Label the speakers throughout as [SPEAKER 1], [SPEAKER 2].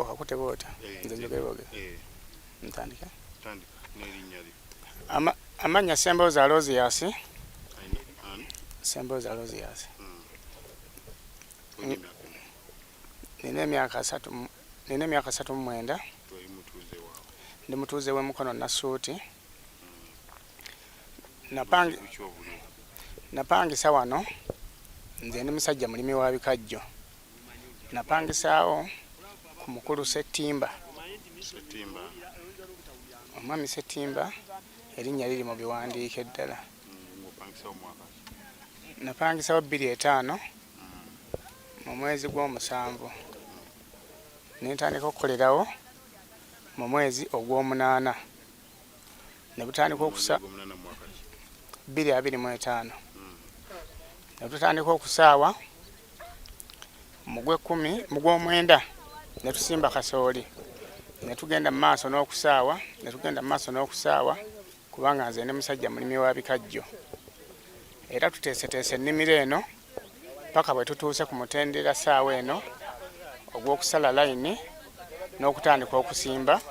[SPEAKER 1] Gwe okakutte bw'otya?
[SPEAKER 2] Eh,
[SPEAKER 1] Nze njogere bwogere?
[SPEAKER 2] Eh.
[SPEAKER 1] Ntandike?
[SPEAKER 2] Tandika n'erinnya lyo.
[SPEAKER 1] Amannya Semboozi Aloysius.
[SPEAKER 2] Ani? Ani?
[SPEAKER 1] Semboozi Aloysius.
[SPEAKER 2] Olina emyaka emeka?
[SPEAKER 1] Nina emyaka 39.
[SPEAKER 2] Oli mutuuze waawe?
[SPEAKER 1] Ndi mutuuze w'e Mukono Nassuuti.
[SPEAKER 2] Buki obuliwo?
[SPEAKER 1] Napangisa wano, nze ndi musajja mulimi wa bikajjo. Napangisaawo ku mukulu Ssettimba.
[SPEAKER 2] Ssettimba.
[SPEAKER 1] Omwami Ssettimba, erinnya liri mu biwandiiko eddala.
[SPEAKER 2] Ng'opangisawo mwaka ki?
[SPEAKER 1] Napangisawo 2005 mu mwezi gw'omusanvu. Ne ntandika okukolerawo mu mwezi ogw'omunaana. Ne butandika okusa
[SPEAKER 2] Ogw'omunaana mwaka ki?
[SPEAKER 1] 2025. Ne tutandika okusaawa mu gw'ekkumi, mu gw'omwenda ne tusimba kasooli. Ne tugenda mu maaso n'okusaawa, ne tugenda mu maaso n'okusaawa kubanga nze ndi musajja mulimi wa bikajjo. Era tuteeseteese ennimiro eno paka bwe tutuuse ku mutendera ssaawa eno ogw'okusala layini n'okutandika okusimba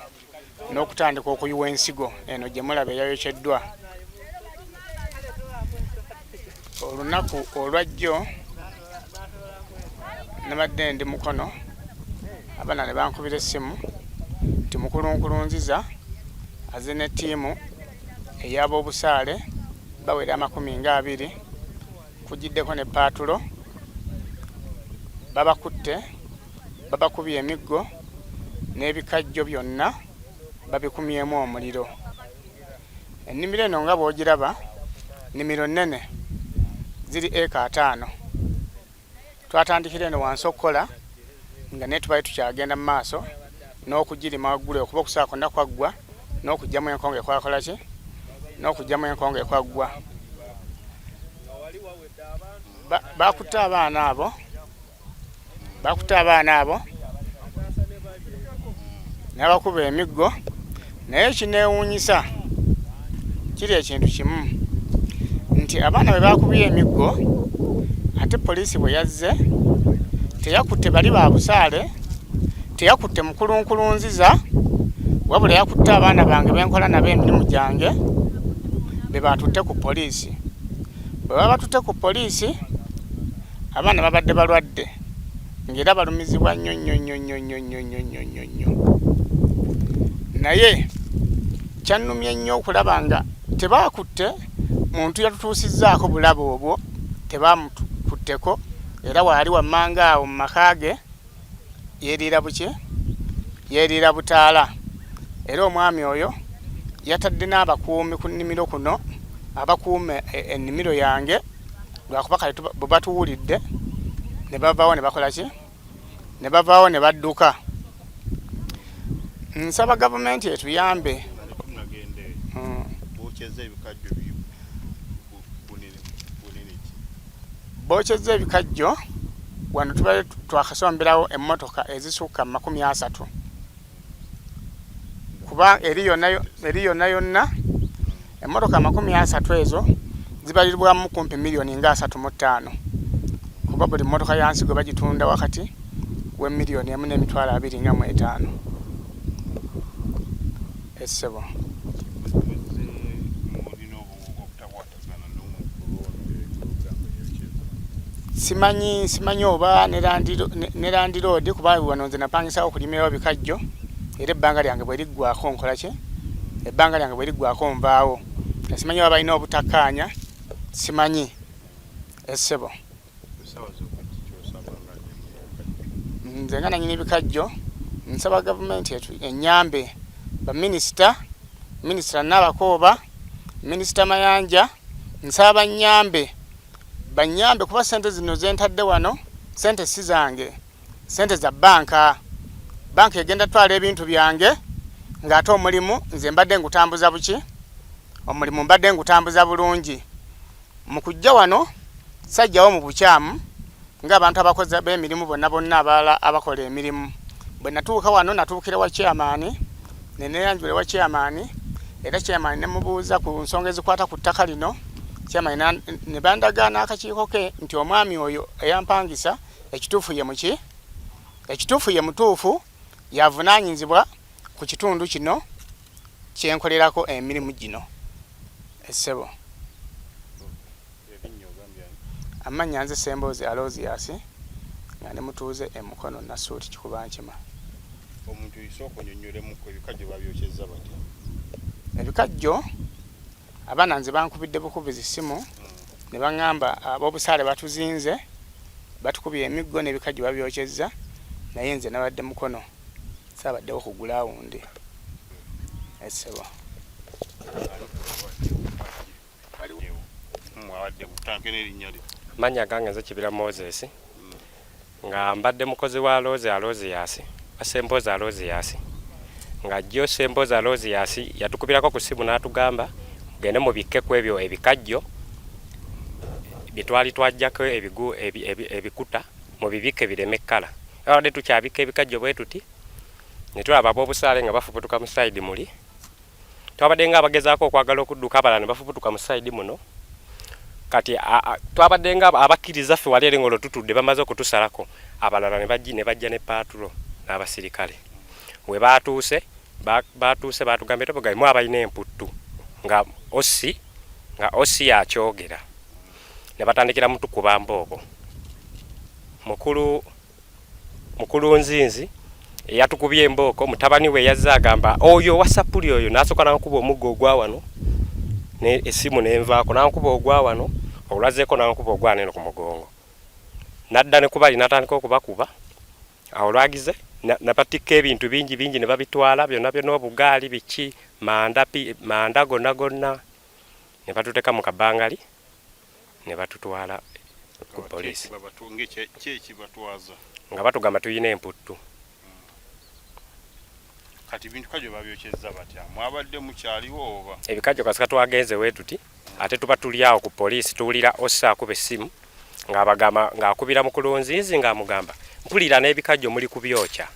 [SPEAKER 1] n'okutandika okuyiwa ensigo eno gye mulaba eyayokyeddwa. Olunaku olwajjo nabadde ndi Mukono, abaana ne bankubira essimu nti mukulu Nkurunziza azze ne ttiimu ey'ab'obusaale bawera 20, kugiddeko ne paatulo, babakutte, babakubye emiggo n'ebikajjo byonna babikumyemu omuliro. Ennimiro eno nga bw'ogiraba nnimiro nnene, ziri eka 50. Twatandikira eno wansi okukola nga naye tubadde tukyagenda mu maaso n'okugirima waggulu, okuba okusaawa kwonna kwaggwa n'okuggyamu enkonge kwakola ki? N'okuggyamu enkonge kwaggwa. Bakutte abaana abo, bakutte abaana abo n'abakuba emiggo, naye ekineewuunyisa kiri ekintu kimu nti abaana bwe baakubye emiggo, ate poliisi bwe yazze teyakutte bali ba busaale, teyakutte mukulu Nkurunziza, wabula yakutte abaana bange benkola nabo emirimu gyange be baatutte ku poliisi. Bwe baba batutte ku poliisi, abaana babadde balwadde ng'era balumizibwa nnyo nnyo nnyo nnyo nnyo nnyo nnyo nnyo nnyo nnyo, naye kyannumye nnyo okulaba nga tebaakutte muntu yatutuusizzaako bulabe obwo, tebamukutteko, era waali wammanga awo mu maka ge yeeriira buki, yeeriira butaala. Era omwami oyo yatadde n'abakuumi ku nnimiro kuno abakuuma ennimiro yange, lwakuba kale bwe batuwulidde ne bavaawo ne bakola ki, ne bavaawo ne badduka. Nsaba gavumenti etuyambe.
[SPEAKER 2] Tunagenda eyo. Bookyezza ebikajjo bunene ki?
[SPEAKER 1] Bookyezza ebikajjo wano tubadde twakasomberawo emmotoka ezisukka mu 30, kuba eri yonna eri yonna yonna emmotoka 30 ezo zibalirwamu kumpi miliyoni nga 35, kuba buli mmotoka ya nsigo bagitunda wakati we 1 025 000. Essebo.
[SPEAKER 2] Muzze mulina obutakwatagana n'omukulu ono ogamba eyokyeza?
[SPEAKER 1] Simanyi oba ne landiroodi, kuba wano nze napangisawo okulimirawo bikajjo, era ebbanga lyange bwe liggwako nkola ki? Ebbanga lyange bwe liggwako nvaawo. Simanyi oba balina obutakkaanya, simanyi, essebo.
[SPEAKER 2] Essaawa z'okyosaba nga nnyini bikajjo?
[SPEAKER 1] Nze nga nanyini bikajjo nsaba gavumenti ennyambe, baminisita, Minisita Nabakooba, Minisita Mayanja, nsaba bannyambe, bannyambe, kuba sente zino zentadde wano sente si zange, sente za banka. Banka egenda twala ebintu byange ng'ate omulimu nze mbadde ngutambuza buki, omulimu mbadde ngutambuza bulungi. Mu kujja wano sajjawo mu bukyamu ng'abantu abakozi b'emirimu bonna bonna abalala abakola emirimu. Bwe natuuka wano natuukira wa chairman ne neeyanjula ewa chairman, era chairman ne mubuuza ku nsonga ezikwata ku ttaka lino. Chairman ne bandaga n'akakiiko ke nti omwami oyo eyampangisa ekituufu ye muki, ekituufu ye mutuufu. Yavunaanyizibwa ku kitundu kino kyenkolerako emirimu gino. Essebo. Amannya nze Ssemboozi Alozius nga ndi mutuuze e Mukono Nassuuti Kikubankima.
[SPEAKER 2] Omuntu sooka onyonyolemuko ebikajjo babyokyezza batya?
[SPEAKER 1] Ebikajjo abaana nze bankubidde bukubizi ssimu ne baŋŋamba ab'obusaale batuzinze batukubye emiggo n'ebikajjo babyokyezza naye nze nabadde Mukono saabaddewo ku gulaawundi essebo.
[SPEAKER 3] Amannya gange nze Kibira Moses nga mbadde mukozi wa Rose Alozius wa Semboozi Alozius nga jjo Semboozi Alozius yatukubirako ku ssimu n'atugamba mugende mubikke ku ebyo ebikajjo bye twali twaggyako ebikuta mubibikke bireme kkala. Twabadde tukyabikka ebikajjo bwe tuti ne tulaba ab'obusaale nga bafubutuka mu sayidi muli. Twabadde nga abagezaako okwagala okudduka abalala ne bafubutuka mu sayidi muno. Kati twabadde nga abakkiriza ffe wali eri ng'olwo tutudde bamaze okutusalako abalala ne bajja ne paatulo n'abasirikale. We baatuuse baatuuse baatugambye tobugayi mu abalina emputtu nga OC nga OC yakyogera ne batandikira mutukuba mbooko. Mukulu Mukulu Nzinzi eyatukubye embooko mutabani we yazze agamba oyo owa sapuli oyo n'asooka n'ankuba omuggo ogwa wano essimu n'envaako n'ankuba ogwa wano olwazzeeko n'ankuba ogwa wano eno ku mugongo n'adda ne kubali n'atandika okubakuba awo olwagize nabatikka ebintu bingi bingi ne babitwala byonna byonna obugaali biki manda manda gonna gonna ne batuteeka mu kabangali ne batutwala ku poliisi nga batugamba tulina emputtu.
[SPEAKER 2] Kati ebintu kajjo babyokyezza batya? Mwabadde mukyaliwo oba?
[SPEAKER 3] Ebikajjo kasika twagenze wetuti ate tuba tuli awo ku poliisi tuwulira ossa akuba essimu ng'abagamba ng'akubira mukulu Nzinzi ng'amugamba mpulira n'ebikajjo muli kubyokya.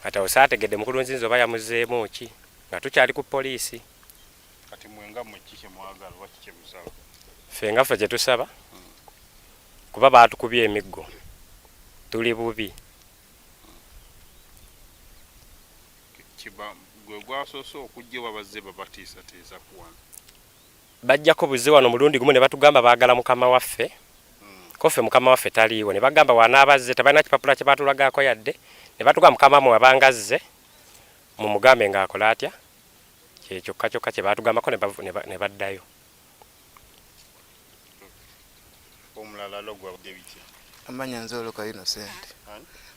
[SPEAKER 3] Kati awo saategedde mukulu Nzinzi oba yamuzzeemu ki nga tukyali ku poliisi.
[SPEAKER 2] Kati mwe nga mwe ki kye mwagala oba ki kye musaba?
[SPEAKER 3] Ffe nga ffe kye tusaba kuba baatukubye emiggo tuli bubi.
[SPEAKER 2] Gwe gwasoose okujja oba bazze babatiisatiisa ku wano?
[SPEAKER 3] Bajjako buzze wano omulundi gumu ne batugamba baagala mukama waffe ko ffe mukama waffe taliiwo ne bagamba wanaaba azze tebalina kipapula kye baatulagaako yadde ne batugamba mukama wammwe wabanga azze mumugambe ng'akola atya kye kyokka kyokka kye baatugambako ne baddayo.
[SPEAKER 2] Omulala logwa bitya?
[SPEAKER 4] Amanya nze Oloka Innocent.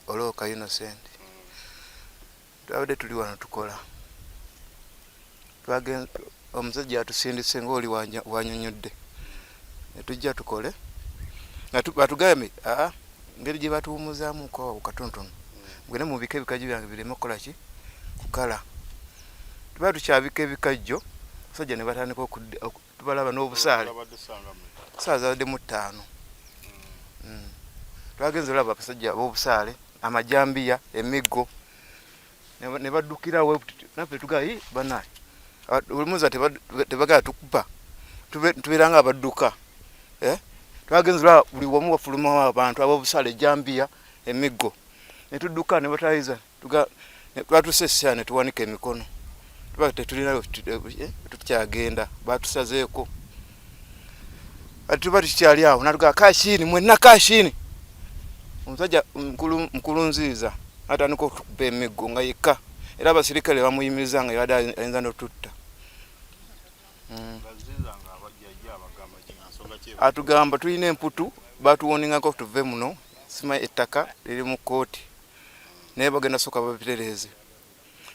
[SPEAKER 4] Oloka Innocent. Twabadde tuli wano tukola. Omusajja atusindise ng'oli wanyonyodde. Ne tujja tukole. Nga batugambye aa ngeri gye batuwumuzaamuko awo katonotono. Mugende mubike ebikajjo byange bireme kukola ki? Kukala. Tuba tukyabika ebikajjo, abasajja ne batandika tubalaba n'obusaale. Ssaawa zabadde mu ttaano. Twagenze olaba abasajja ab'obusaale, amajambiya, emiggo ne baddukirawo naffe tugaa banaye olumu tebagala tukuba tubeera nga abadduka eh? Twagenze olaba buli wamu wafulumawo abantu ab'obusaale, ejambiya, emiggo ne tudduka ne batayiza twatuuse essaawa ne tuwanika emikono tuba tetulina tukyagenda batusazeeko ati tuba tukyali awo natugaa kashini mwenna kashini omusajja Nkurunziza atandika okutukuba emiggo nga yekka era abasirikale bamuyimiriza nga yabadde ayinza n'otutta. Atugamba tulina emputu batuwoningako tuve muno simanyi ettaka liri mu kkooti naye bagenda sooka babitereeze.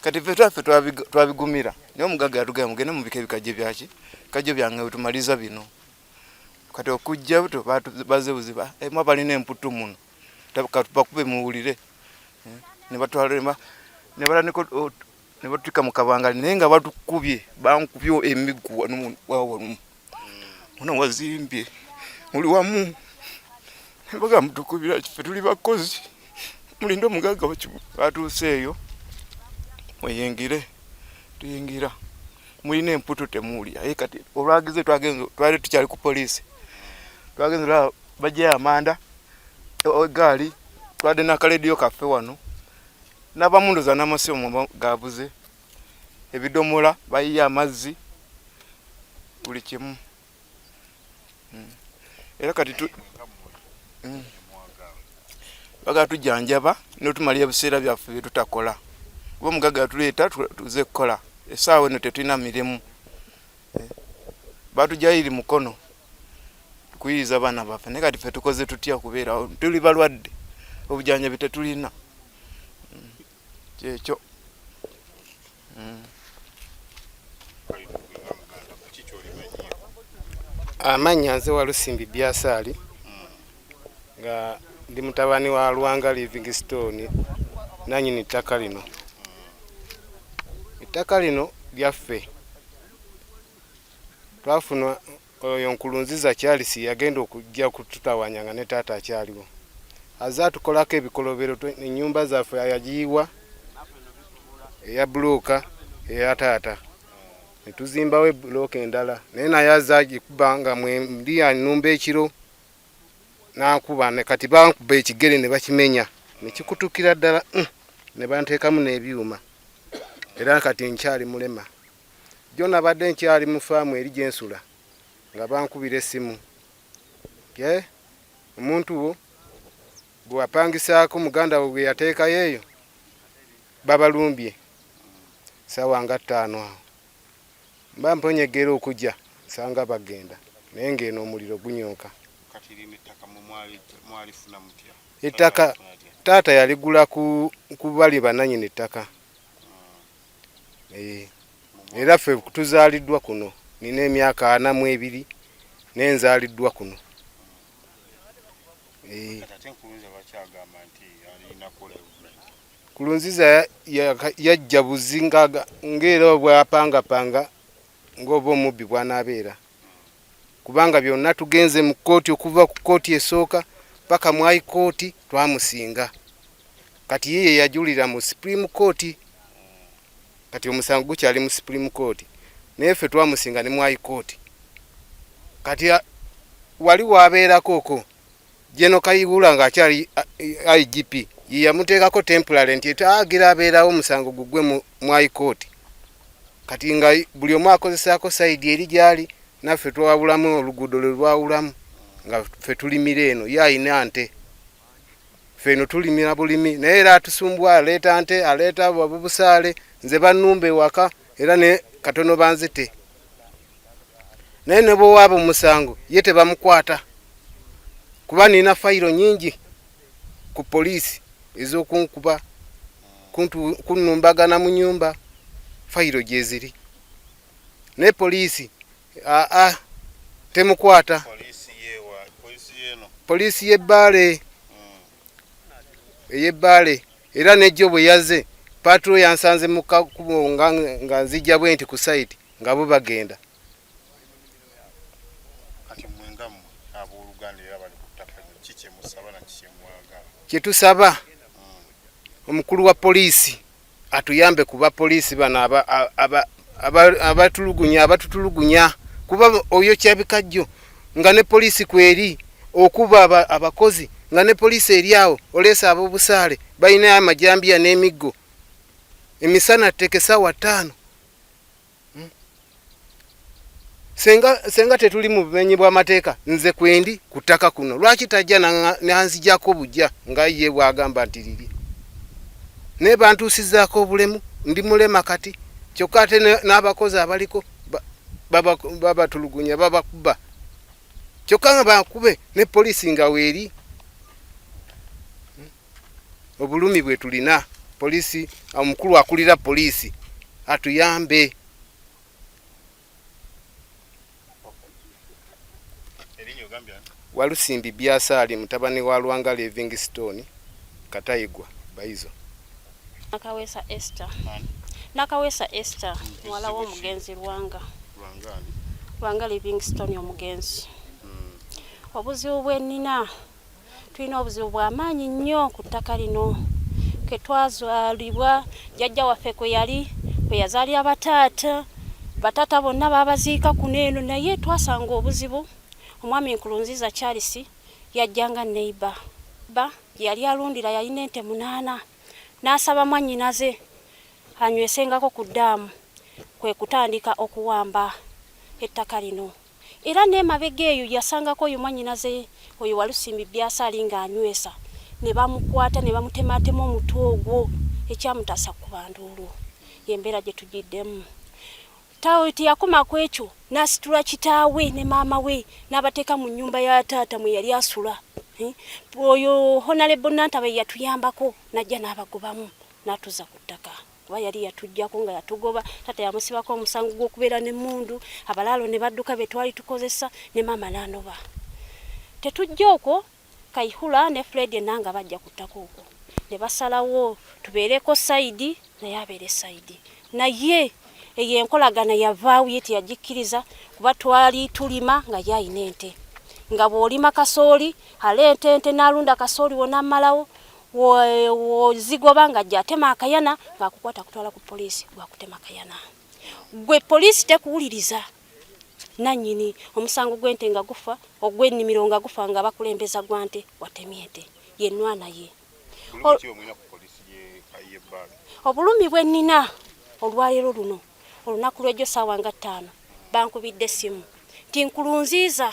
[SPEAKER 4] Kati ffe twaffe twabigumira naye omugagga yatugamba mugende mubike ebikajjo byaki bikajjo byange wetumaliza bino. Kati okujja buto baze buziba mwe abalina emputu muno bakube muwulire ne batwala ne batandika ne batutika mu kabangali naye nga batukubye bankubye emiggu wano wano wano wazimbye muli wamu bagamba mutukubira ffe tuli bakozi mulinde omugagga batuuse eyo muyingire tuyingira mulina emputu temuwulira aye kati olwagize twagenze twali tukyali ku poliisi twagenze olaba bajjayo amanda egaali twade n'akalediyo kaffe wano. N'abamu ndowooza n'amasimu gabuze, ebidomola bayiye amazzi, buli kimu. Era kati bagala tujjanjaba n'otumalira ebiseera byaffe bye tutakola, kuba omugagga yatuleeta tuze kukola, essaawa eno tetulina mirimu. Batujjayo eri Mukono kuyiriza baana baffe, naye kati ffe tukoze tutya okubeerawo? Tuli balwadde, obujanjabi tetulina. Kyekyo.
[SPEAKER 5] Amannya nze Walusimbi Byasaali, nga ndi mutabani wa Lwanga Livingstone, nanyini ttaka lino. Ettaka lino lyaffe, twafuna oyo Nkurunziza Charles yagenda okujja kututawanya nga ne taata akyaliwo, aze atukolako ebikolobero. Ennyumba zaffe yagiyiwa eya bulooka eya taata, ne tuzimbawo ebulooka endala, naye naye aze agikuba nga mwendi anumba ekiro nankuba, kati bankuba ekigere ne bakimenya ne kikutukira ddala, ne banteekamu n'ebyuma, era kati nkyali mulema. Jjo nabadde nkyali mu faamu eri gye nsula nga bankubira essimu, ye omuntu wo gwe wapangisaako muganda wo gwe yateekayo eyo babalumbye ssaawa nga 5 awo. Mba mponyegera okujja nsanga bagenda, naye ng'eno omuliro gunyooka.
[SPEAKER 2] Kati lino ettaka mwe mwalifuna mutya?
[SPEAKER 5] Ettaka taata yaligula ku bali bannannyini ettaka. Era ffe tuzaaliddwa kuno, nina emyaka 42 naye nzaaliddwa kuno. Nkurunziza yajja buzi ng'era bw'apangapanga ng'oba omubbi bw'anaabeera, kubanga byonna tugenze mu kkooti, okuva ku kkooti esooka paka mu High Court twamusinga. Kati ye yajulira mu Supreme Court, kati omusango gukyali mu Supreme Court, naye ffe twamusinga ne mu High Court. Kati wali wabeerako okwo General Kayihura ng'akyali IGP ye yamuteekako temporary nti agira abeerawo omusango gugwe mu High Court. Kati nga buli omu akozesaako sayidi eri gy'ali, naffe twawulamu oluguudo lwe lwawulamu, nga ffe tulimira eno, ye ayina nte, ffe eno tulimira bulimi, naye era atusumbwa, aleeta nte, aleeta bubusaale, nze bannumba ewaka era ne katono banzite. Naye ne bw'owaaba omusango ye tebamukwata, kuba nina fayiro nnyingi ku poliisi ez'okunkuba, kunnumbagana mu nnyumba, fayiro gyeziri, naye poliisi aa temukwata. Poliisi y'Ebbaale, ey'Ebbaale, era nejjo bwe yazze patrol yansanze mu kakubo nga nzijja bwe nti ku site nga bo bagenda.
[SPEAKER 2] Kati mmwe nga mmwe abooluganda era bali ku ttaka lino, ki kye musaba na ki kye mwagala?
[SPEAKER 5] Kye tusaba omukulu wa poliisi atuyambe ku bapoliisi bano abatulugunya, abatutulugunya, kuba oyo kyabikajjo nga ne poliisi kweri okuba abakozi, nga ne poliisi eri awo oleesa ab'obusaale balina amajambiya n'emiggo emisana tteke ssaawa 5. Senga tetuli mu bumenyi bw'amateeka, nze kwendi ku ttaka kuno, lwaki tajja nanzijako bujja nga ye bw'agamba nti liri? Naye bantuusizaako obulemu, ndi mulema kati, kyokka ate n'abakozi abaliko babatulugunya, babakuba, kyokka nga bakube ne poliisi nga weeri. Obulumi bwe tulina, poliisi, omukulu akulira poliisi atuyambe. Walusimbi Byasaali, mutabani wa Lwanga Livingstone Katayigwa Baizo.
[SPEAKER 6] Nakaweesa Esther. Nakaweesa Esther, muwala w'omugenzi Lwanga. Lwanga Livingstone omugenzi. Obuzibu bwe nnina, tulina obuzibu bw'amaanyi nnyo ku ttaka lino ke twazaalibwa, jjajja waffe kwe yali, kwe yazaalira bataata, bataata bonna baabaziika kuno eno, naye twasanga obuzibu. Omwami Nkurunziza Charles yajjanga neighbor, ba gye yali alundira yalina ente 8. N'asaba mwannyinaze anywesengako ku ddaamu kwe kutandika okuwamba ettaka lino. Era n'emabega eyo yasangako oyo mwannyinaze oyo Walusimbi Byasa ali ng'anywesa ne bamukwata ne bamutematema omutwe ogwo ekyamutaasa kukuba nduulu. Y'embeera gye tugiddemu. Tawe teyakoma ku ekyo n'asitula kitaawe ne maama we n'abateeka mu nnyumba ya taata mwe yali asula. Eh, oyo Honalebo Nantaba yatuyambako n'ajja n'abagobamu n'atuza ku ttaka kuba yali yatuggyako nga yatugoba. Taata yamusibako omusango gw'okubeera n'emmundu, abalaalo ne badduka be twali tukozesa ne maama n'anoba. Tetujja okwo Kaihura ne Fred Enanga bajja ku ttaka okwo ne basalawo tubeereko sayidi naye abeere sayidi naye eyo enkolagana yavaawo ye teyagikkiriza kuba twali tulima nga ye alina ente nga bw'olima kasooli aleeta ente n'alunda kasooli wo n'amalawo wozigoba nga gyatema akayana ng'akukwata kutwala ku poliisi gwakutema akayana gwe poliisi tekuwuliriza nannyini omusango gw'ente nga gufa ogw'ennimiro nga gufa nga bakulembeza gwa nte watemye ente yenwana ye obulumi bwe nnina olwaleero luno olunaku lw'ejjo saawa nga ttaano bankubidde essimu nti Nkurunziza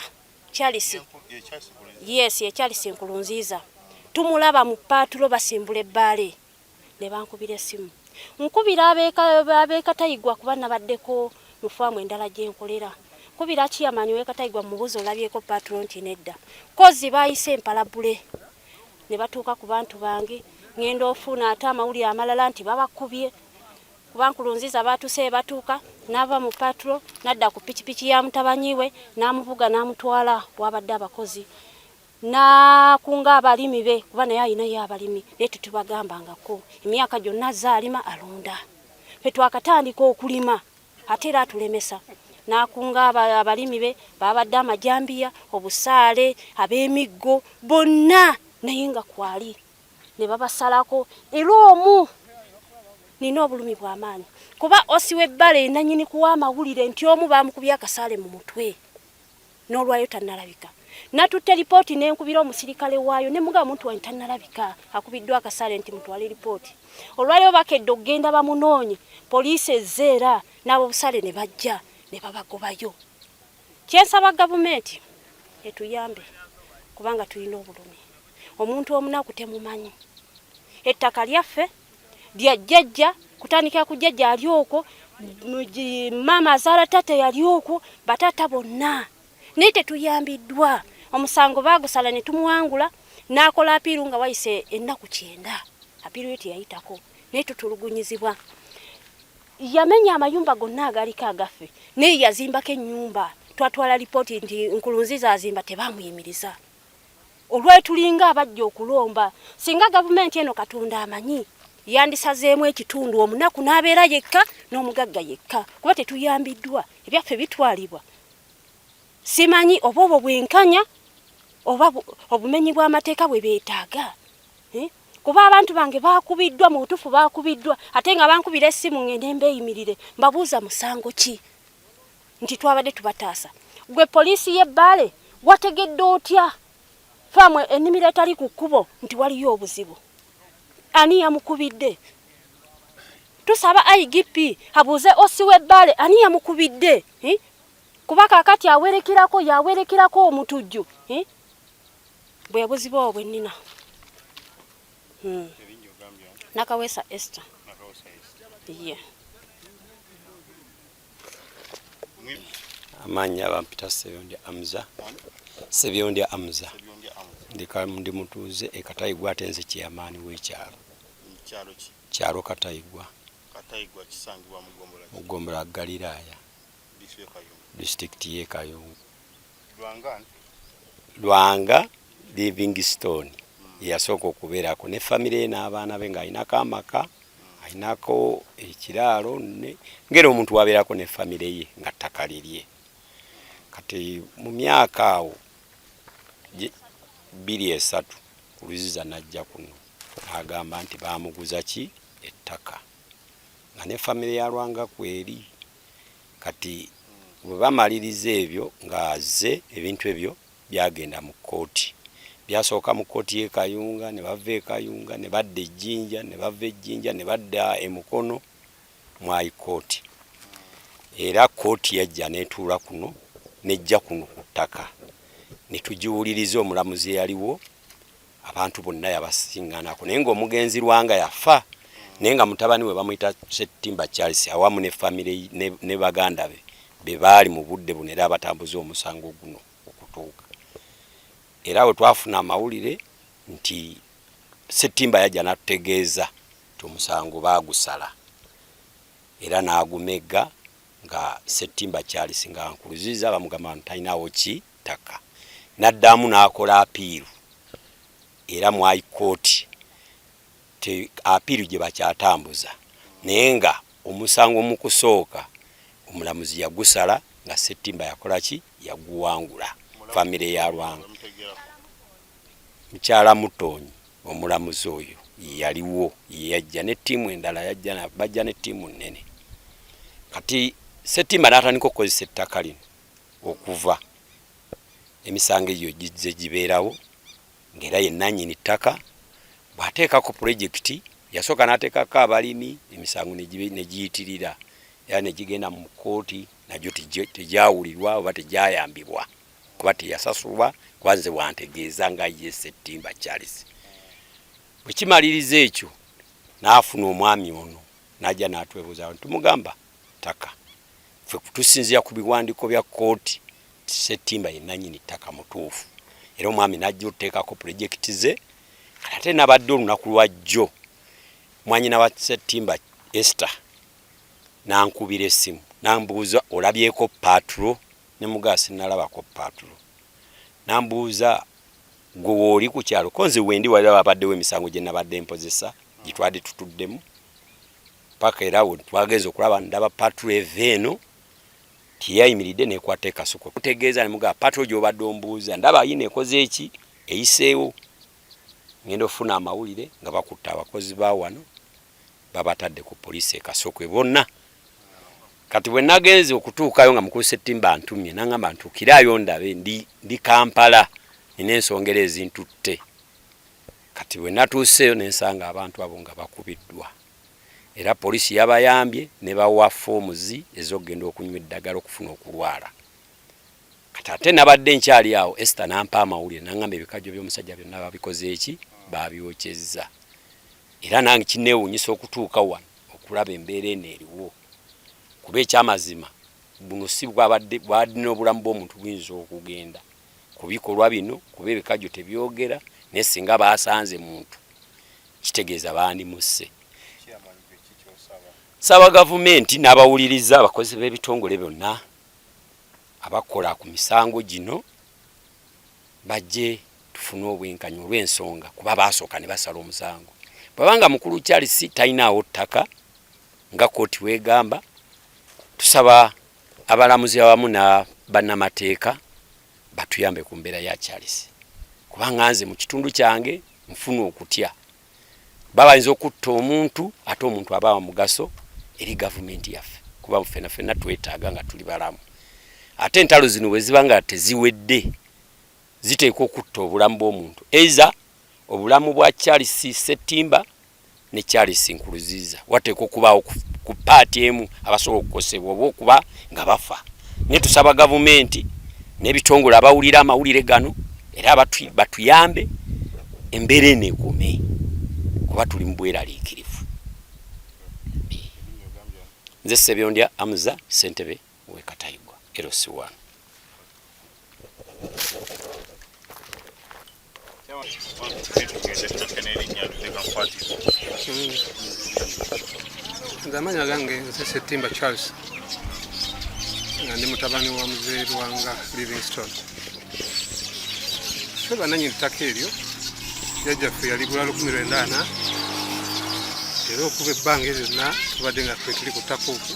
[SPEAKER 6] Charles yes ye Charles Nkurunziza tumulaba mu paatulo basimbula ebbaale ne bankubira essimu. Nkubira ab'e Katayigwa kuba nabaddeko mu faamu endala gye nkolera. Nkubira Chairman w'e Katayigwa mmubuuza olabyeko paatulo nti nedda. Kozzi baayise empalabule ne batuuka ku bantu bange. Ng'enda ofuna ate amawulire amalala nti babakubye kuba Nkurunziza baatuuse batuuka n'ava mu paatulo n'adda ku pikipiki ya mutabanyi we n'amuvuga n'amutwala w'abadde abakozi. N'akunga abalimi be kuba naye alinayo abalimi naye tetubagambangako emyaka gyonna azze alima alunda ffe twakatandika okulima ate era atulemesa n'akunga abalimi be babadde amajambiya obusaale ab'emiggo bonna naye nga kwali ne babasalako era omu nina obulumi bw'amaanyi kuba osi w'ebbale nanyini kuwa amawulire nti omu baamukubye akasaale mu mutwe n'olwayo tannalabika. Natutte lipooti ne nkubira omusirikale waayo ne mugamba omuntu wange tannalabika akubiddwa akasaale nti mutwale lipooti. Olwaleero bakedde okugenda bamunoonye, poliisi ezze era n'abobusaale ne bajja ne babagobayo. Kye nsaba gavumenti etuyambe kubanga tulina obulumi. Omuntu omunaku temumanyi. Ettaka lyaffe lya jjajja kutandikira ku jjajja ali okwo maama azaala taata yali okwo bataata bonna naye tetuyambiddwa omusango baagusala ne tumuwangula n'akola apiiru nga wayise ennaku kyenda apiiru ye teyayitako naye tutulugunyizibwa yamenya amayumba gonna agaliko agaffe naye yazimbako ennyumba twatwala lipooti nti Nkurunziza azimba tebamuyimiriza Olwetulinga abajja okulomba. Singa gavumenti eno Katonda amanyi yandisazeemu ekitundu omunaku n'abeera yekka n'omugagga yekka kuba tetuyambiddwa ebyaffe bitwalibwa. Simanyi oba obwo bwenkanya oba obumenyi bw'amateeka bwe beetaaga eh? Kuba abantu bange bakubiddwa mu butuufu bakubiddwa ate nga bankubira essimu ngende mbeeyimirire mbabuuza musango ki nti twabadde tubataasa. Gwe poliisi y'e Bbaale wategedde otya faamu ennimiro etali ku kkubo nti waliyo obuzibu? Ani yamukubidde? Tusaba IGP abuuze OC w'e Bbaale ani yamukubidde eh? Kuba kaakati awerekerako yawerekerako omutujju eh? Bwe buzibu obwo bwe nnina. Hmm. Nakaweesa Esther. Yeah.
[SPEAKER 7] Amannya bampita Sebyondya Amza. Sebyondya Amza. Ndi mutuuze e Katayigwa ate nze kyeyamaani w'ekyalo. Kyalo Katayigwa. Mu ggombolola Galiraaya. Disitulikiti y'e Kayunga. Lwanga Livingstone yeyasooka okubeerako ne famire ye n'abaana be ng'alinako amaka alinako ekiraalo ngera omuntu wabeerako ne famire ye nga ttaka lirye kati mu myaka awo bbiri esatu ku luziza n'ajja kuno n'agamba nti baamuguza ki ettaka nga ne famire ya Lwanga kweri Kati bwe bamaliriza ebyo ng'azze ebintu ebyo byagenda mu kkooti. Byasooka mu kkooti y'e Kayunga, ne bava e Kayunga ne badda e Jinja, ne bava e Jinja ne badda e Mukono mu High Court. Era kkooti yajja n'etuula kuno n'ejja kuno ku ttaka ne tugiwuliriza. Omulamuzi eyaliwo abantu bonna yabasinganako, naye ng'omugenzi Lwanga yafa, naye nga mutabani we bamuyita Ssettimba Charles awamu ne famire ne baganda be be baali mu budde buno era abatambuza omusango guno okutuuka. Era we twafuna amawulire nti Ssettimba yajja n'atutegeeza nti omusango baagusala era n'agumegga nga Ssettimba Charles nga Nkurunziza bamugamba nti talinawo ki ttaka, n'addamu n'akola apiiru era mu High Court apiiru gye bakyatambuza, naye nga omusango mu kusooka omulamuzi yagusala nga Ssettimba yakola ki, yaguwangula famire ya Lwanga. Mukyala Mutonyi omulamuzi oyo yaliwo, yajja ne ttiimu endala, yajja bajja ne ttiimu nnene. Kati Ssettimba n'atandika okukozesa ettaka lino okuva emisango egyo gizze gibeerawo, ng'era ye nnannyini ttaka. Bw'ateekako pulojekiti yasooka n'ateekako abalimi, emisango ne giyitirira era ne gigenda mu kkooti, nagyo tegyawulirwa oba tegyayambibwa kuba teyasasulwa, kuba nze bwantegeeza nga ye Ssettimba Charles. Bwe kimaliriza ekyo n'afuna omwami ono n'ajja n'atwebuuza, tumugamba ttaka ffe tusinziira ku biwandiiko bya kkooti Ssettimba ye nnannyini ttaka mutuufu, era omwami n'ajja otuteekako pulojekiti ze. Kati ate nabadde olunaku lwa jjo mwanyina wa Ssettimba Esther n'ankubira essimu n'ambuuza olabyeko paatulo, ne mugamba sinnalabako paatulo. N'ambuuza gwe wooli ku kyalo, ko nze wendi wali wabaddewo emisango gye nabadde mpozesa gye twali tutuddemu paka era we twagenze okulaba ndaba paatulo eva eno teyayimiridde nekwata ekasuku kutegeeza ne mugamba paatulo gy'obadde ombuuza ndaba yino ekoze eki eyiseewo. Ngenda okufuna amawulire nga bakutte abakozi ba wano babatadde ku poliisi e Kasokwe bonna. Kati bwe nagenze okutuukayo nga mukulu Ssettimba antumye nangamba ntuukirayo ndabe ndi, ndi Kampala nina ensonga era ezintutte. Kati bwe natuuseeyo ne nsanga abantu abo nga bakubiddwa era poliisi yabayambye ne bawa foomuzi ez'okugenda okunywa eddagala okufuna okulwala. Kati ate nabadde nkyali awo Esther n'ampa amawulire n'angamba ebikajjo by'omusajja byonna babikoze ki, babyokyezza. Era nange kinneewuunyisa okutuuka wano okulaba embeera eno eriwo kuba ekyamazima buno si bwabadde bwadde n'obulamu bw'omuntu buyinza okugenda ku bikolwa bino kuba ebikajjo tebyogera, naye singa baasanze muntu kitegeeza bandimusse. Nsaba gavumenti n'abawuliriza abakozi b'ebitongole byonna abakola ku misango gino bajje tufune obwenkanya olw'ensonga kuba baasooka ne basala omusango. Bw'aba nga mukulu Charles talinaawo ttaka nga kkooti bw'egamba, tusaba abalamuzi awamu na bannamateeka batuyambe ku mbeera ya Charles kubanga nze mu kitundu kyange nfuna okutya baba bayinza okutta omuntu ate omuntu aba wa mugaso eri gavumenti yaffe kuba ffena ffenna twetaaga nga tuli balamu ate entalo zino bwe ziba nga teziwedde ziteekwa okutta obulamu bw'omuntu either obulamu bwa Charles Ssettimba ne Charles Nkuruziza wateekwa okubaawo ku paati emu abasobola okukosebwa oba okuba nga bafa naye tusaba gavumenti n'ebitongole abawulira amawulire gano era batuyambe embeera eno ekome kuba tuli mu bweraliikirivu. Nze Ssebyondya Amuza ssentebe w'e Katayigwa LC1.
[SPEAKER 8] Nze amanya gange nze Ssettimba Charles nga ndi mutabani wa Mzee Lwanga Livingstone. Ffe bananyini ttaka eryo jjajjaffe yaligula 1940 era okuva ebbanga eryo lyonna tubadde nga ffe tuli ku ttaka okwo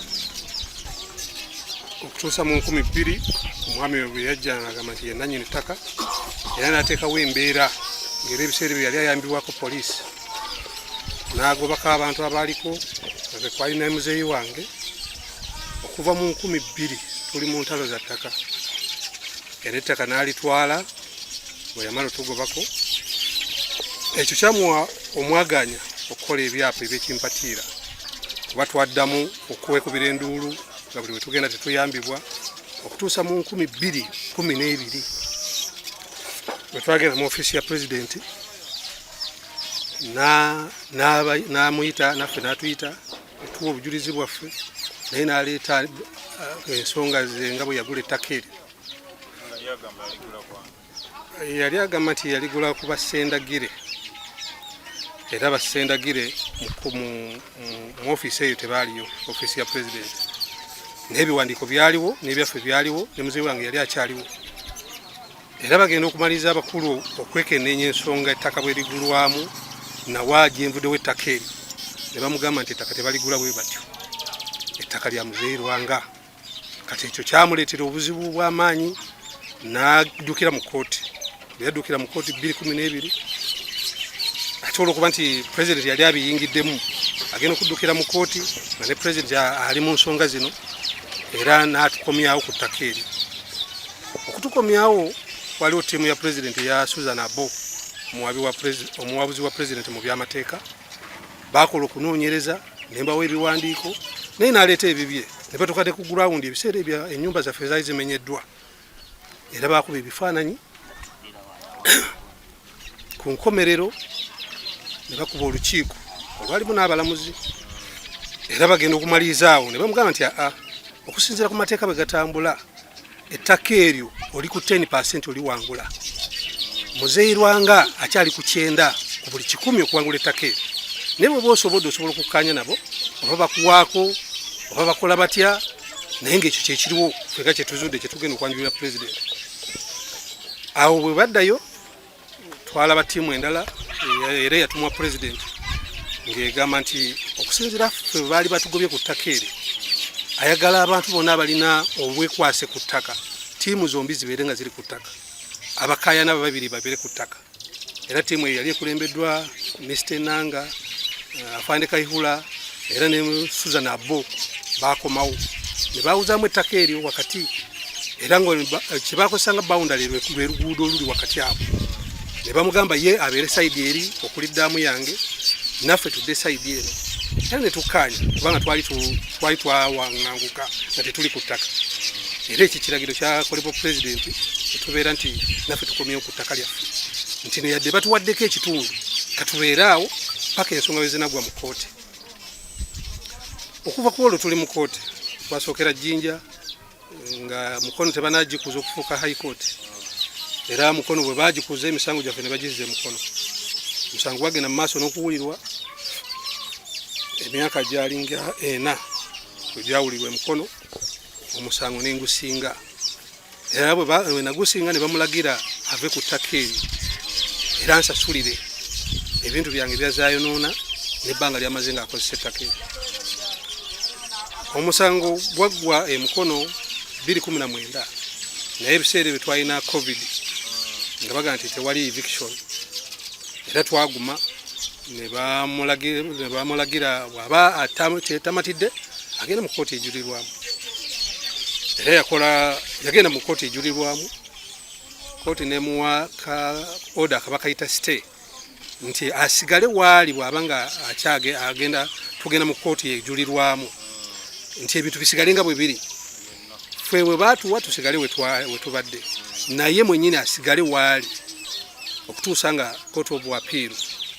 [SPEAKER 8] okutuusa mu 2000 omwami we bwe yajja ng'agamba nti ye nannyini ttaka era n'ateekawo embeera ng'era ebiseera ebyo yali ayambibwako poliisi n'agobako abantu abaaliko nga kwe kwali ne muzeeyi wange. Okuva mu 2000 tuli mu ntalo za ttaka era ettaka n'alitwala bwe yamala otugobako. Ekyo kyamuwa omwaganya okukola ebyapa ebyekimpatiira, kuba twaddamu okwekubira enduulu nga buli we tugenda tetuyambibwa okutuusa mu 2012 bwe twagenda mu ofiisi ya pulezidenti n'amuyita naffe n'atuyita tuwa obujulizi bwaffe, naye n'aleeta ensonga ze nga bwe yagula ettaka eryo. Yali agamba nti yaligula ku Bassendagire, era Bassendagire mu ofiisi eyo tebaaliyo, ofiisi ya pulezidenti, naye ebiwandiiko byaliwo n'ebyaffe byaliwo, ne muzeeyi wange yali akyaliwo. Era bagenda okumaliriza abakulu okwekenneenya ensonga ettaka bwe ligulwamu nawa gyenvuddewo ettaka eryo, ne bamugamba nti ettaka tebaligula bwe batyo, ettaka lya muzeeyi Lwanga. Kati ekyo kyamuleetera obuzibu bw'amaanyi n'addukira mu kkooti. Bwe yaddukira mu kkooti 2012, ate olwokuba nti pulezidenti yali abiyingiddemu, agenda okuddukira mu kkooti nga ne pulezidenti ali mu nsonga zino, era n'atukomyawo ku ttaka eryo. Okutukomyawo waliwo ttiimu ya pulezidenti eya Susan Abo, omuwabuzi wa pulezidenti mu by'amateeka, baakola okunoonyereza ne mbawa ebiwandiiko, naye n'aleeta ebibye ne batuuka ne ku gurawundi. Ebiseera ebyo ennyumba zaffe zaali zimenyeddwa, era baakuba ebifaananyi ku nkomerero ne bakuba olukiiko olwalimu n'abalamuzi, era bagenda okumaliriza awo ne bamugamba nti aa, okusinziira ku mateeka bwe gatambula, ettaka eryo oli ku 10% oliwangula. Muzeeyi Lwanga akyali ku 90 ku buli 100 okuwangula ettaka eryo, naye bw'oba osobodde osobola okukkaanya nabo oba bakuwaako oba bakola batya, naye ng'ekyo kyekiriwo fega kyetuzudde kyetugenda okwanjulira pulezidenti. Awo bwe baddayo twalaba ttiimu endala era eyatumwa pulezidenti ng'egamba nti okusinziira ffe baali batugobye ku ttaka eryo, ayagala abantu bonna abalina obwekwase ku ttaka ttiimu zombi zibeere nga ziri ku ttaka, abakaayana babiri babeere ku ttaka. Era ttiimu eyo yali ekulembeddwa Mr. Enanga, Afande Kaihura era ne Susan Abo. Bakomawo ne bawuzaamu ettaka eryo wakati, era nga kyebakozesanga boundary lwe luguudo oluli wakati awo, ne bamugamba ye abeere side eri okuli ddaamu yange, naffe tudde side eno, era ne tukkaanya kubanga twali twawaŋŋanguka nga tetuli ku ttaka. Era ekyo kiragiro kyakolebwa pulezidenti etubeera nti naffe tukomyewo ku ttaka lyaffe, nti neyadde batuwaddeko ekitundu katubeere awo paka ensonga bwe zinaggwa mu kkooti. Okuva ku olwo tuli mu kkooti, twasookera Jjinja nga Mukono tebanagikuza okufuuka high court, era Mukono bwe bagikuza emisango gyaffe ne bagizza Mukono. Omusango gwagenda mu maaso n'okuwulirwa emyaka gyalinga 4 bwe gyawulirwa Emukono, omusango nengusinga, era bwe nagusinga ne bamulagira ave ku ttaka eryo era nsasulire ebintu byange byazayonoona n'ebbanga lyamaze ng'akozesa ettaka eryo. Omusango gwaggwa Emukono 2019, naye ebiseera ebyo twalina covid nga baga nti tewali eviction, era twaguma ne bamulagira bw'aba tamatidde agenda mu kkooti ejulirwamu, era yagenda mu kkooti ejulirwamu, kkooti nemuwa ka order akaba kayita stay nti asigale waali bw'aba nga akyage agenda tugenda mu kkooti ejulirwamu, nti ebintu bisigale nga bwe biri, ffe bwe baatuwa tusigale we tubadde, naye mwennyini asigale waali okutuusa nga court of appeal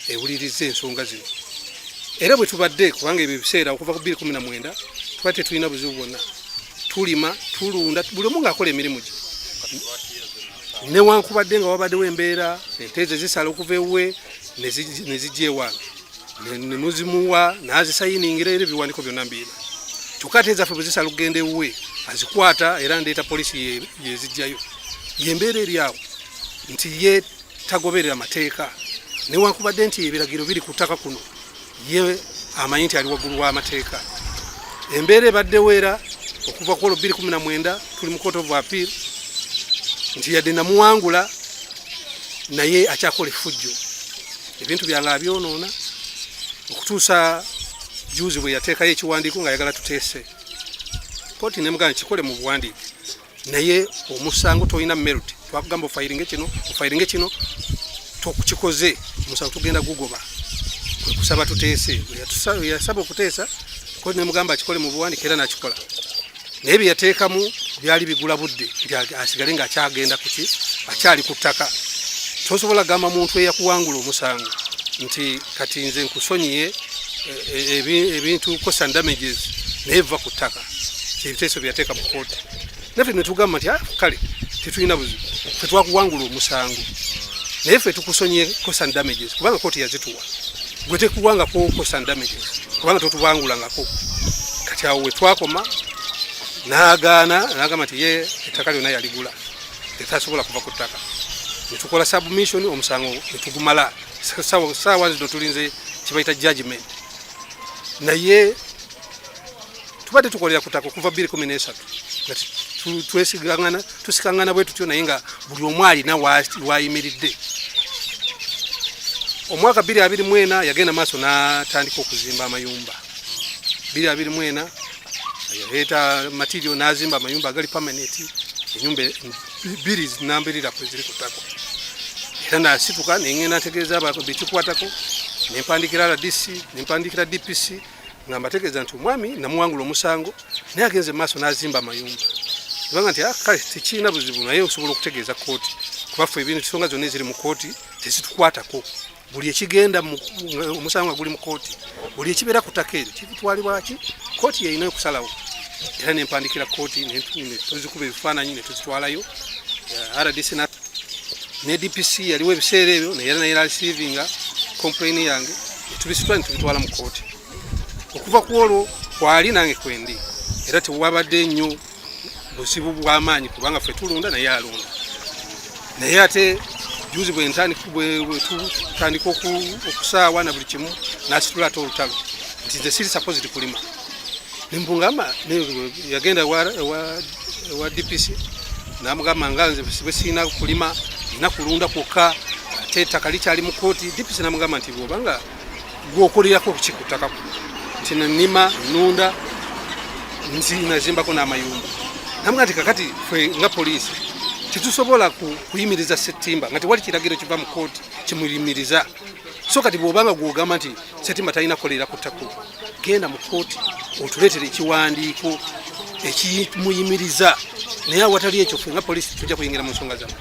[SPEAKER 8] ewuliriza ensonga zino. Era bwe tubadde, kubanga ebyo ebiseera okuva ku 2019 tuba tetulina buzibu bwonna, tulima, tulunda, buli omu ng'akola emirimu gye, newankubadde nga wabaddewo embeera ente ze zisala okuva ewuwe ne zijja ewange ne muzimuwa n'azisayiningira, era ebiwandiiko byonna mbiina. Kyokka ate ezaffe bwe zisala okugenda ewuwe azikwata, era ndeeta poliisi yezijjayo. Yembeera eri awo nti ye tagoberera mateeka, newankubadde nti ebiragiro biri ku ttaka kuno, ye amanyi nti ali waggulu w'amateeka. Embeera ebaddewo era okuva ku olwo 2019 tuli mu court of appeal, nti yadde namuwangula naye akyakola effujjo, ebintu byange abyonoona, okutuusa juzi bwe yateekayo ekiwandiiko ng'ayagala tuteese. Kooti nemugamba kikole mu buwandiike, naye omusango tolina merit, twakugamba ofayiringe kino, ofayiringe kino, tokikoze. Omusango tugenda gugoba, kwe kusaba tuteese. Yasaba okuteesa kooti nemugamba akikole mu buwandiike era n'akikola, naye bye yateekamu byali bigula budde nti asigale ng'akyagenda kuki, akyali ku ttaka. Tosobola gamba muntu eyakuwangula omusango nti kati nze nkusonyiye ebintu cost and damages, naye va ku ttaka. Kyebiteeso bye yateeka mu kooti, naffe ne tugamba nti kale tetulina buzibu, ffe twakuwangula omusango, naye ffe tukusonyiye cost and damages kubanga kooti yazituwa, gwe tekuwangako cost and damages kubanga totuwangulangako. Kati awo we twakoma, n'agaana, n'agamba nti ye ettaka lyonna yaligula, tetasobola kuva ku ttaka. Netukola submission, omusango netugumala. Saawa zino tulinze kibayita judgment, naye tubadde tukolera ku ttaka okuva 2013 nga twesigangana, tusikangana bwe tutyo, naye nga buli omu alina wayimiridde. Omwaka 2024 yagenda maaso n'atandika okuzimba amayumba. 2024 yaleeta material n'azimba amayumba agali permanent, enyumba bbiri nambirira kwe ziri ku ttaka. Era nasituka nengenda ntegeeza bekikwatako, nempandikira RDC, nempandikira DPC nga mbategeeza nti omwami namuwangula omusango, naye agenze maaso n'azimba amayumba. Kubanga nti kale tekirina buzibu, naye osobola okutegeeza kooti, kuba ffe ebintu ensonga zonna eziri mu kooti tezitukwatako. Buli ekigenda omusango nga guli mu kooti, buli ekibeera ku ttaka eryo kitwalibwa ki kooti yeyina okusalawo. Era nempandikira kooti, netuzikuba ebifaananyi netuzitwalayo. RDC ne DPC yaliwo ebiseera ebyo, naye era naye receivinga complain yange, netubisitula netubitwala mu kooti. Okuva ku olwo kwali nange kwendi, era tewabadde nnyo buzibu bw'amaanyi kubanga ffe tulunda naye alunda. Naye ate juzi bwe tutandika okusaawa na buli kimu, n'asitula ate olutalo nti nze siri supposed kulima. Nembungama yagenda wa DPC namugamba nga nze bwe sirina kulima, nina kulunda kwokka, ate ettaka likyali mu kooti. DPC namugamba nti bwobanga gwokolerako ki ku ttaka kuno? Nti nima, nunda, nazimbako n'amayumba. Namugamba nti kakati ffe nga poliisi tetusobola kuyimiriza Ssettimba nga tewali kiragiro kiva mu kooti kimuyimiriza. So kati bw'obanga gwogamba nti Ssettimba talina kukolera ku ttaka, genda mu kooti otuleetere ekiwandiiko ekimuyimiriza, naye awatali ekyo ffe nga poliisi tujja kuyingira mu nsonga zammwe.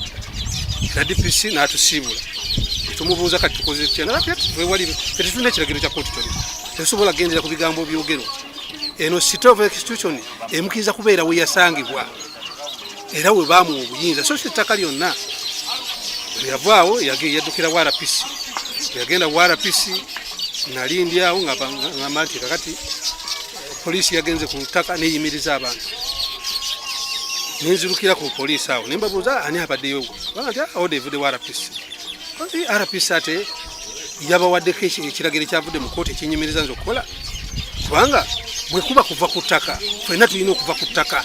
[SPEAKER 8] Era DPC n'atusiibula, tumubuuza kati tukoze tutya? Wewali tetulina ekiragiro kya kooti kyonna, tetusobola kugendera ku bigambo byogerwa. Eno stay of execution emukiriza kubeera we yasangibwa era we baamuwa obuyinza, so si ettaka lyonna. Yavaawo yaddukira wa RPC. Yagenda wa RPC, nali ndi awo nga ngamba nti kakati poliisi yagenze ku ttaka neyimiriza abantu. Nenzirukira ku poliisi awo nembabuuza ani abaddeyo, banga nti order evudde wa RPC. RPC ate yabawaddeko ekiragiro ekyavudde mu kooti ekinyimiriza nze okukola, kubanga bwe kuba kuva ku ttaka ffenna tulina okuva ku ttaka,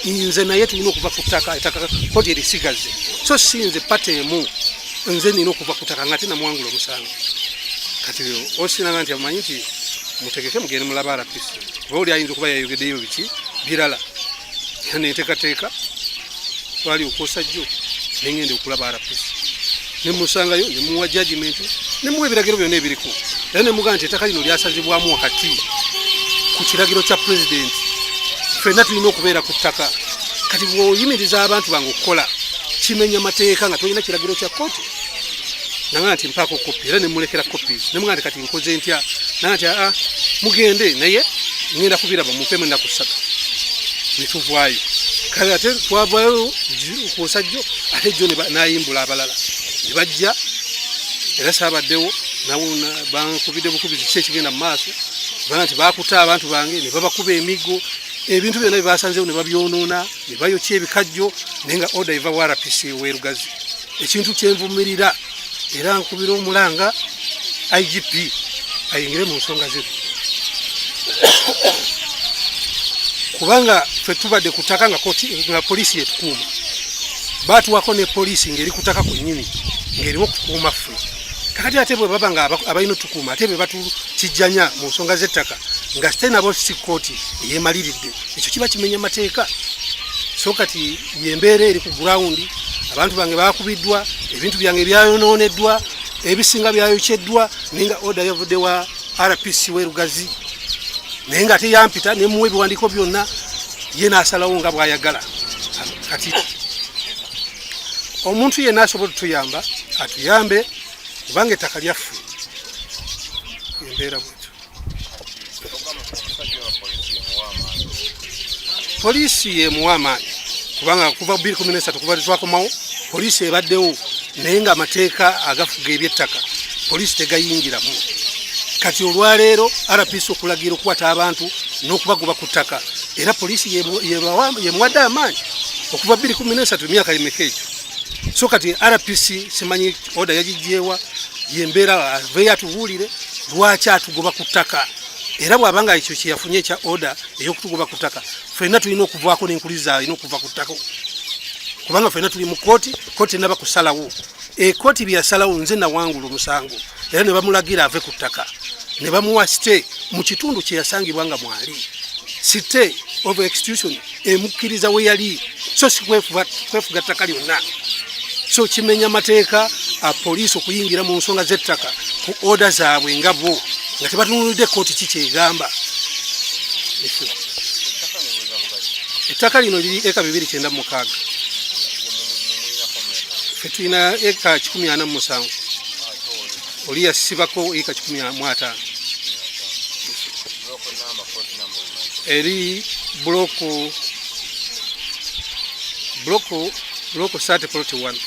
[SPEAKER 8] nze naye tulina okuva ku ttaka, ettaka kooti erisigaze, so si nze pata emu, nze nina okuva ku ttaka nga ate namuwangula omusango. Kati osinanga nti amanyi nti mutegeke mugende mulaba RPC, oba oli ayinza okuba yayogeddeyo biki birala. Era nenteekateeka twali okwosa jjo, nengenda okulaba RPC, nemusangayo, nemuwa judgment, nemuwa ebiragiro byonna ebiriko, era nemugamba nti ettaka lino lyasazibwamu wakati ku kiragiro kya pulezidenti, ffenna tulina okubeera ku ttaka. Kati bw'oyimiriza abantu bange okukola kimenya mateeka nga tolina kiragiro kya kooti. Nanga nti mpaako kopi, era nemulekera copies, nemugamba nti kati nkoze ntya? Nanga nti aa mugende, naye ngenda kubiraba, mumpemu ennaku 3. Netuvaayo. Kale ate twavaayo kwosa jjo, ate jjo nayimbula abalala ne bajja, era saabaddewo, bankubidde bukubizi ki ekigenda mu maaso, banga nti bakuta abantu bange ne babakuba emiggo, ebintu byonna bye basanzeewo ne babyonoona, ne bayokya ebikajjo, naye nga order eva wa RPC w'erugazi. Ekintu kyenvumirira era nkubira omulanga IGP ayingire mu nsonga zino, kubanga ffe tubadde ku ttaka nga poliisi yetukuuma, batuwako ne poliisi ng'eri ku ttaka kwennyini ng'eriwo okukuuma ffe. Kakati ate bwe baba nga abalina otukuuma ate be batukijjanya mu nsonga z'ettaka nga site nabo si kooti eyemaliridde, ekyo kiba kimenya mateeka. So kati yembeera eri ku ground, abantu bange bakubiddwa, ebintu byange byayonooneddwa. Ebisinga byayokyeddwa naye nga oda yavudde wa RPC w'e Lugazi, naye nga teyampita ne muwa ebiwandiiko byonna, ye n'asalawo nga bw'ayagala. Kati omuntu yenna asobola otuyamba atuyambe, kubanga ettaka lyaffe embeera bwetyo. Poliisi yemuwa amaanyi kubanga kuva 2013 kuva twakomawo poliisi ebaddewo, naye nga amateeka agafuga ebyettaka poliisi tegayingiramu. Kati olwaleero RPC okulagira okukwata abantu n'okubagoba ku ttaka, era poliisi yemuwadde amaanyi okuva 2013, emyaka emeka egyo. So kati RPC simanyi oda yagijjeewa, yembeera aveeyo atubuulire lwaki atugoba ku ttaka. Era bw'aba nga ekyo kyeyafunye ekya oda ey'okutugoba ku ttaka, ffenna tulina okuvaako n'enkuliza alina okuva ku ttaka, kubanga ffenna tuli mu kooti, kooti enaba kusalawo. Ekooti bye yasalawo, nze nawangula omusango era ne bamulagira ave ku ttaka, ne bamuwa stay mu kitundu kye yasangibwa nga mwali. Stay of execution emukkiriza we yali, so si kwefuga ttaka lyonna. So kimenya mateeka a poliisi okuyingira mu nsonga z'ettaka ku oda zaabwe nga bo nga tebatunulidde kooti ki kyegamba. Ettaka lino liri eka 296, ffe tulina eka 147, oli yasibako eka 150. Eri block 30 plot 1.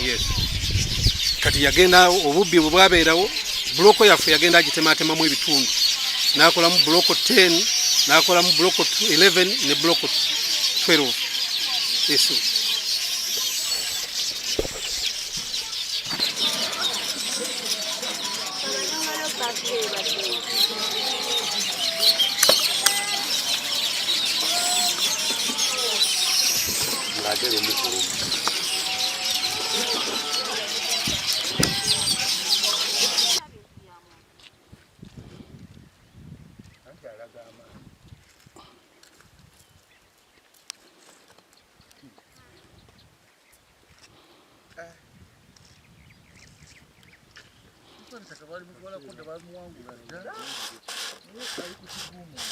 [SPEAKER 8] Yes. Kati yagenda obubbi bwe bwabeerawo, buloko yaffe yagenda agitematemamu ebitundu, n'akolamu buloko 10, n'akolamu buloko 11 ne buloko 12. Yes.
[SPEAKER 9] Ng'ate lumu ku lumu.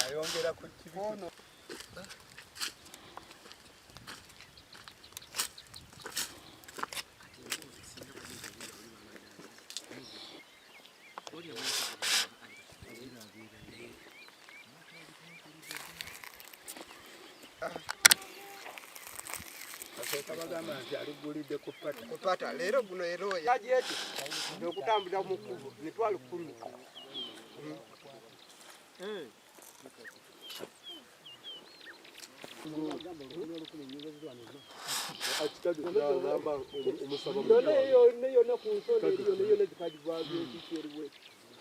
[SPEAKER 5] Ayongera ku kibi.
[SPEAKER 10] Bagamba nti aligulidde ku pata.
[SPEAKER 5] Kupata leero guno ero
[SPEAKER 10] Kaji ekyo okutambulira mu kkubo mitwalo 10.
[SPEAKER 11] Yonna ku nsonda eri yonna yonna zikagivaayo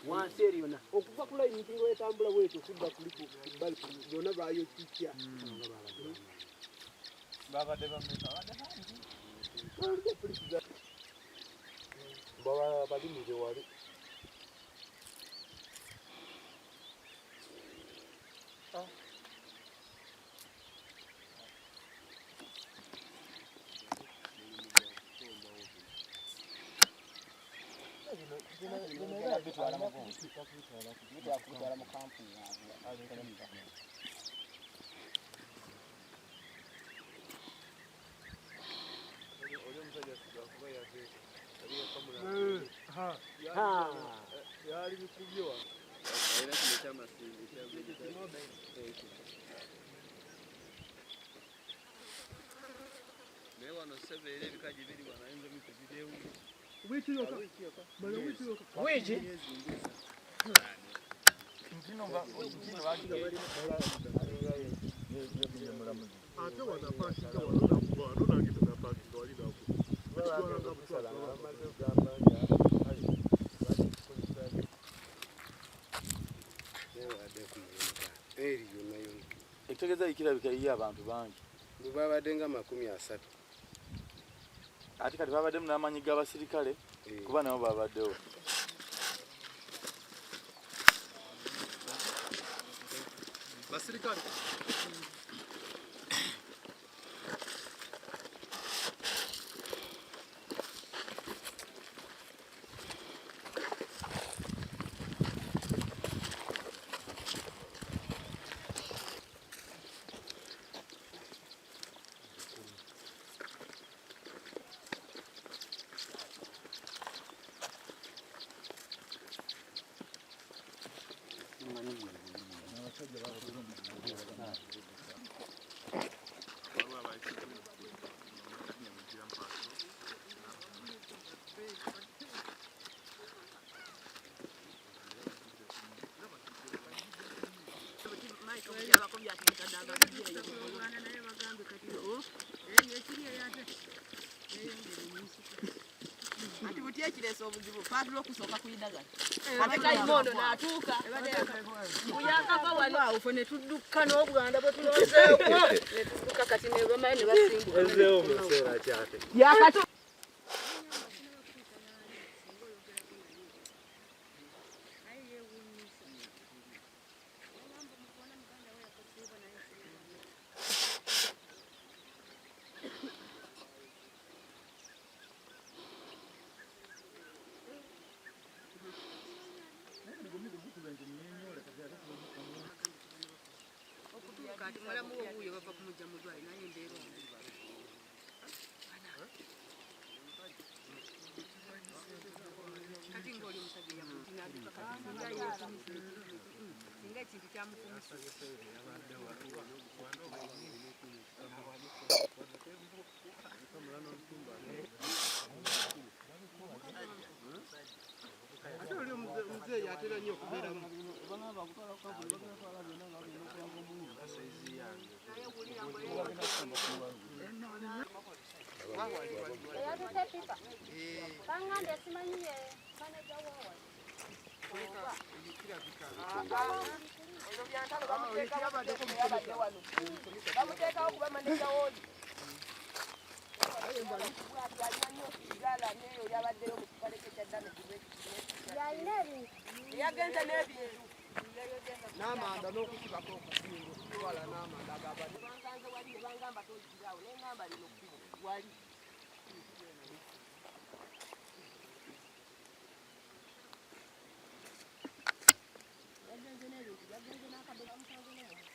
[SPEAKER 11] wansi eri yonna okuva ku layini nti wetambula bwetyo kudda kuli ku bbali yonna baayo kikya.
[SPEAKER 10] Babadde bameka? Babadde bangi.
[SPEAKER 2] Baba balimire wali.
[SPEAKER 1] Bitwala mu kampuni yaabwe.
[SPEAKER 11] Wiki
[SPEAKER 2] Ate wanapakinga wano wano nange tenapakinga wali nako. Bakitwala nga
[SPEAKER 5] Eri yonna yonna.
[SPEAKER 9] Ekitegeeza kirabika eriyo abantu bangi.
[SPEAKER 5] Bwe babadde nga 30.
[SPEAKER 9] Ate kati babaddemu n'amaanyi g'abasirikale kuba nabo babaddewo.
[SPEAKER 2] Basirikale.
[SPEAKER 12] Ki ekireese obuzibu paatula okusooka kuyidagala ate kayima ono n'atuuka muyakava wano
[SPEAKER 11] awo ffe ne tudduka n'obwanda bwe tulonzeeko ne tudduka kati ne bamaye ne basimbuka
[SPEAKER 13] Ezzeewo mu kiseera kyate.
[SPEAKER 12] Yakatu
[SPEAKER 11] okutuuka ati mulamu wo wuuyo bava kumujja mu ddwaliro naye embeera kati ng'oli omusajja yakutinadduka kati singa yeefumise singa ekintu kyamufumise.
[SPEAKER 10] Ate oli omuzeeyi atera nnyo okubeeramu.
[SPEAKER 6] Eyatute pipa. Bangambye simanyi ye maneja woowa.
[SPEAKER 12] Ebyo byantalo bamuteekawo wano bamuteekawo kuba maneja wooli
[SPEAKER 6] Yalina ebintu.
[SPEAKER 12] Yagenze n'ebintu
[SPEAKER 10] N'amanda n'okukibako okusinga okutwala n'amanda agabadde.
[SPEAKER 12] Bansanze wali ne bangamba toyigirawo ne ngamba lino kkubo wali. Yagenze n'ebintu yagenze n'akadde bamusanze n'omukubo.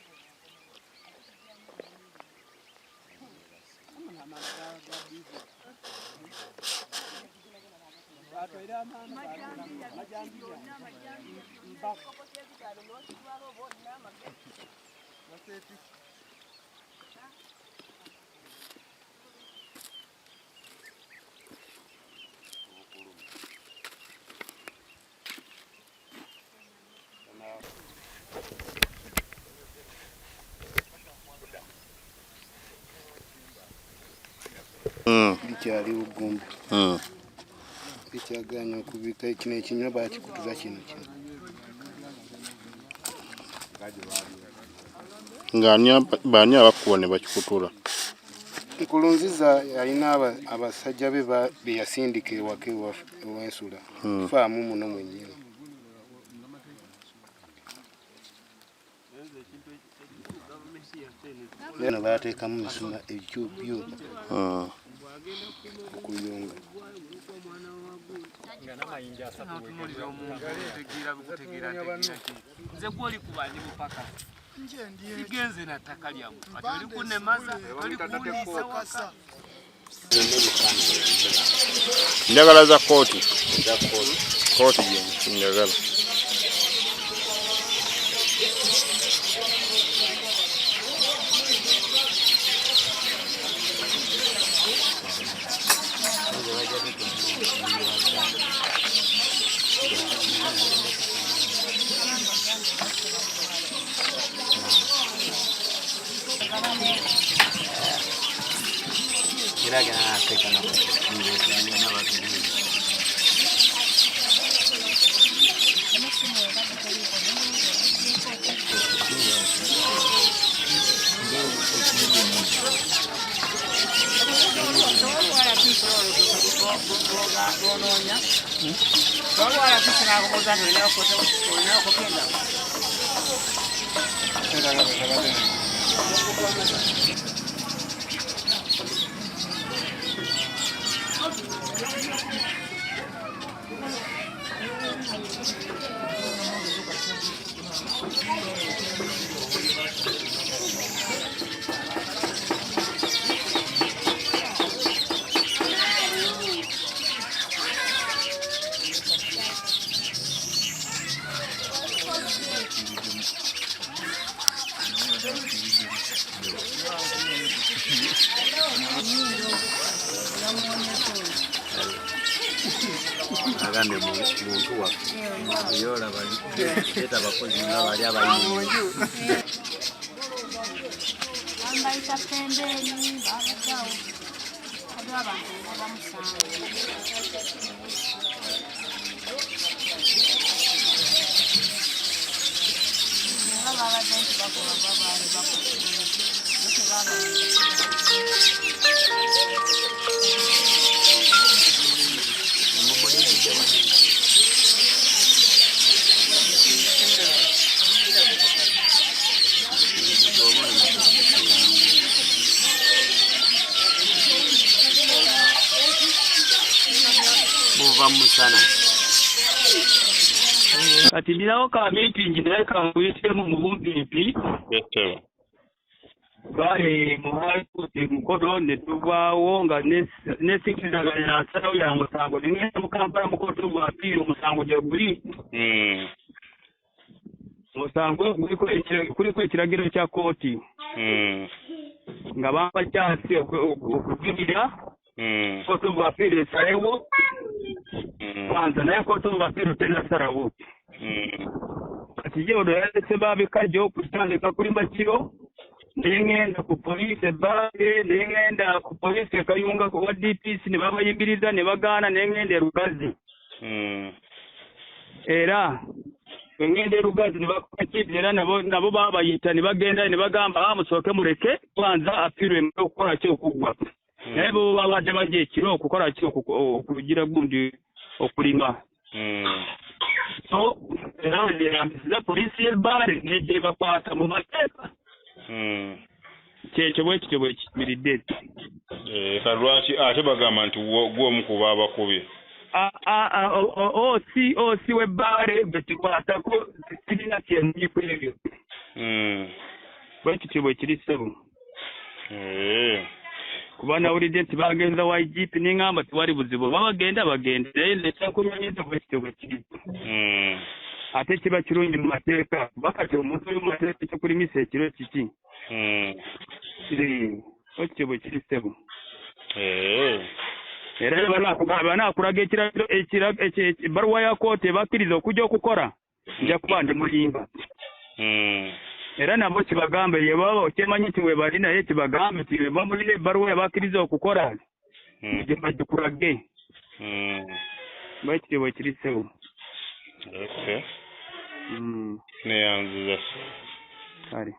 [SPEAKER 10] Batwaire amanda majambiya mpaka.
[SPEAKER 5] Likyali bugumbe likyaganya okubika kino ekinywa bakikutuza kino kino.
[SPEAKER 2] Nga baani abakuba ne bakikutula?
[SPEAKER 5] Nkurunziza alina abasajja be be yasindika ewaka ewensula faamu muno mwennyini. Bano bateekamu misuma ebyuma okuyunga.
[SPEAKER 13] Nze gwoli kuba ndi mupaka sigenze na ttaka lyammwe ati oli kunnemaza oli kundiisa waka.
[SPEAKER 2] Njagala za kkooti. Kkooti gye njagala.
[SPEAKER 7] Agambye muntu waffe oyolaba leeta abakozi nga bali abalimi.
[SPEAKER 6] Bambayita pembeni babadde awo.
[SPEAKER 14] Babadde abantu nga 7. Nga babadde nti bakola babaali bakola.
[SPEAKER 7] Buva musana.
[SPEAKER 15] Kati ndinawo ka meeting naye kankuyitemu mu bumpimpi. Bali mu High Court Mukono ne tuvaawo nga nesikirizaganira nsalawo ya musango ne ngenda mu Kampala mu kooti of appeal omusango gye guli. Omusango kuliko ekiragiro kya kooti nga bampa chance okujulira kooti of appeal esalewo kwanza, naye kooti of appeal tennasalawo. Kati ye ono yalese babikajjo okutandika kulima kiro, ne ngenda ku poliisi Ebbaale, ne ngenda ku poliisi e Kayunga wa DPC ne babayimiriza ne bagaana, ne ngenda e Lugazi. Era bwe ngenda e Lugazi ne bakuba kiiti, era nabo baabayita ne bagenda ne bagamba musooke muleke kwanza appeal emale okukola ki okuggwa. Naye bo babadde bajja ekiro okukola ki okugira gundi okulima. So era neyambisiza poliisi y'e Bbaale nejja ebakwata mu mateeka. Kyekyo bwe kityo bwe kiyimiridde.
[SPEAKER 2] Lwaki ate bagamba nti gwe omu ku baabakubye?
[SPEAKER 15] OC w'e Bbaale bwe kikwatako sirina kye mmanyi ku ebyo. Bwe kityo bwe kiri ssebo. Kuba nawulidde nti bagenza wa IGP ne ŋŋamba tewali buzibu, oba bagenda bagende, naye nze kyankumanyisa bwe kityo bwe kiri. Ate kiba kirungi mu mateeka, kuba kati omuntu oli mu mateeka ekyokulimisa ekiro kiki? Bwe kityo bwe kiri ssebo. Era banaakulaga ebbaluwa ya kooti ebakkiriza okujja okukola, nja kuba ndi mulimba. Era nabo kibagambe yebaba okyemanyi nti webali, naye kibagambe nti bamulina ebbaluwa ebakkiriza okukola, bagikulage. Bwe kityo bwe kiri ssebo.
[SPEAKER 2] Neyanziza.
[SPEAKER 15] Kale.